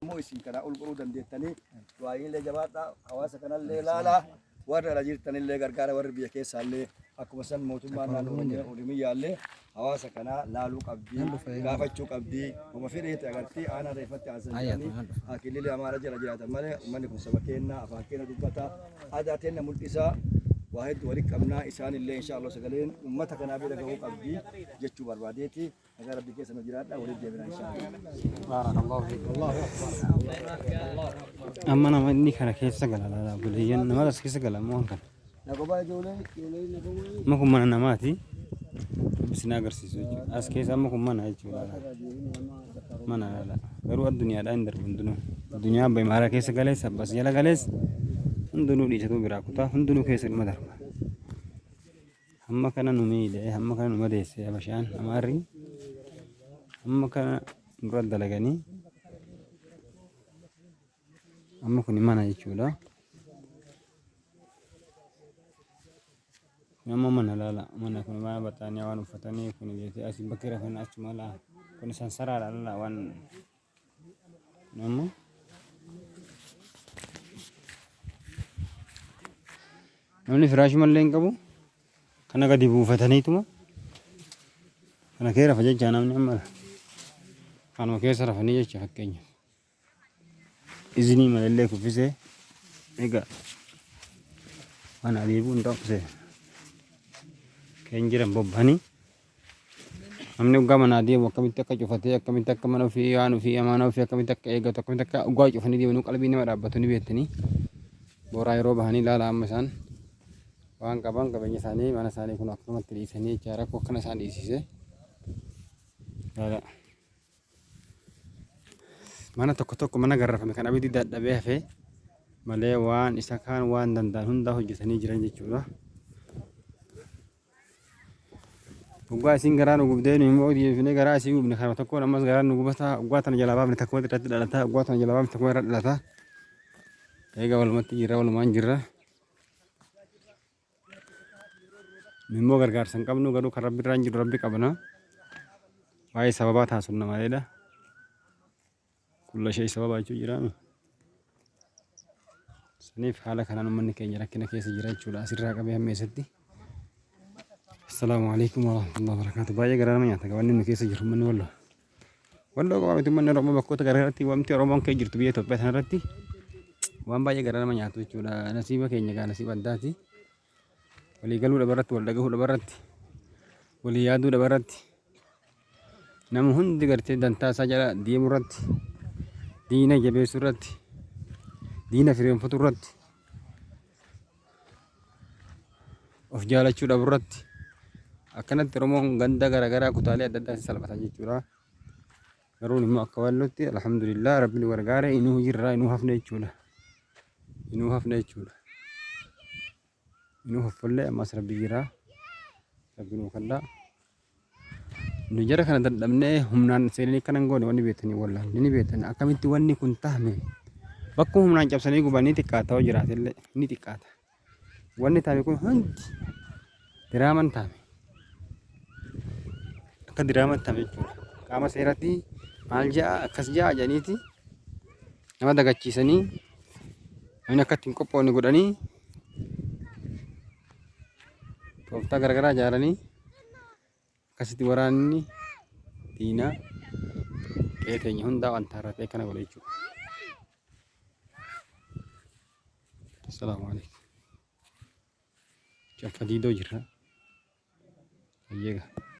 Immoo isin kanaa ol godhuu dandeettanii du'aayiillee jabaadhaa, hawaasa kanallee laalaa, warra ala jirtanillee gargaara, warri biyya keessaallee akkuma san mootummaan naannoo Oromiyaa Oromiyaallee hawaasa kanaa laaluu qabdi, gaafachuu qabdi. Homa fedheeti agartee aanaa reeffatti aansan jedhanii akililee Amaara jala jiraatan malee uummanni kun saba keenya, afaan keenya dubbata, aadaa teenya mul'isa, waa hedduu walitti qabnaa. Isaanillee insha Allah sagaleen uummata kanaa bira gahuu qabdi jechuu barbaadeeti. Nagaa Rabbii keessa nu jiraadha, walitti deebina insha Allah. Baarakallahu fiikum. Amma nama inni kana keessa gala laala obboleeyyan nama as keessa gala ammoo kan. Nagobaa ijoollee ijoollee nagobaa. Amma kun mana namaati. Rabbi isin agarsiisu jechuudha. As keessa amma kun mana jechuudha. Mana laala. Garuu addunyaadhaa hin darbu hundinuu. Addunyaa abba imaaraa keessa galees abbas jala galees hundinuu dhiisatu biraa kutaa hundinuu keessa dhuma darba. Hamma kana nu miidhe, hamma kana nu madeesse Habashaan, Amaarri hamma kana nurra dalaganii amma kun mana jechuudha. Kun amma mana laala, mana kun mana baxaaniyaa waan uffatanii kun beekee asii bakki rafan achuma laa kun sansaraadha laala waan kun amma Namni firaashuma illee hin qabu. Kana gadi buufataniituma kana kee rafa jecha namni amma kanuma keessa rafanii jecha fakkeenya. Izinii malallee kuffisee egaa waan adeemuu hin ta'u kan jiran bobbahanii Namni oggaa manaa deemu akkamitti akka cufatee akkamitti akka mana ofii waan ofii amaana ofii akkamitti akka eeggatu akkamitti akka oggaa cufanii deemanii qalbii nama dhaabbatu ni beektanii. Booraa yeroo bahanii ilaala amma isaan waan qaban qabeenya isaanii mana isaanii kun akkanumatti dhiisanii jecha rakkoo akkana isaan dhiisise. Ilaala. Mana tokko tokko mana garrafame kan abiddi dadhabee hafe malee waan isa kaan waan danda'an hundaa hojjetanii jiran jechuudha. Oggaa isiin garaa nu gubdee nu immoo deebifnee garaa isii gubne kana tokkoon ammas garaan nu gubataa oggaa tana jalaa baafne takkuma irratti dhalata oggaa tana jalaa baafne takkuma irratti dhalata. Egaa walumatti jirra walumaan jirra. Nu immoo gargaarsa hin qabnu garuu kan rabbi irraa hin jiru rabbi qabna. Waa'ee sababaa taasifna maleedha. Kulla shay sababa jechuu jiraami. Saniif haala kanaan uummanni keenya rakkina keessa jira jechuudha. Asirraa qabee hamma eessatti. Assalaamu alaikum warahmatullahi wabarakatuh. Baay'ee garaa nama nyaata wanni nu keessa jiru uummanni Walloo. Walloo qofa miti uummanni Oromoo bakkoota garaa garaatti wanti Oromoon keessa jirtu biyya Itoophiyaa sanarratti waan baay'ee garaa nama nyaatu jechuudha. Nasiiba keenya gaa nasiiba addaati. Walii galuu dhabarratti, wal dhagahuu dhabarratti, walii yaaduu dhabarratti, nama hundi gartee dantaa isaa jala deemuu irratti, diina jabeessuu irratti, diina fireeffatu irratti, of jaalachuu dhabu irratti akkanatti Oromoon ganda garaagaraa kutaalee adda addaa salphata jechuudha. Garuu immoo akka wallootti alhamdulillah rabbi nu gargaare inuu jirra inuu hafne jechuudha. Inuu hafne jechuudha. Inuu haffollee ammas rabbi jira. Rabbi nuu kadhaa. Nu jara kana dadhabnee humnaan seenanii akkana hin goone wanni beektanii wallaahi ni beektan akkamitti wanni kun tahme bakkuma humnaan cabsanii gubanii xiqqaata yoo jiraate illee ni xiqqaata. Wanni taame kun hundi diraaman taame. Akka diraaman taame jechuudha. Qaama seeratti maal ja'a akkas ja'a jedhaniiti nama dagachiisanii namni akka ittiin qophoofne godhanii tooftaa garaagaraa ijaaranii akkasitti waraanni diinaa qe'ee teenya hundaa wanta irratti akkana godhe jechuudha. Assalaamu alaikum. Caffa diidoo jirra. Ayyeega.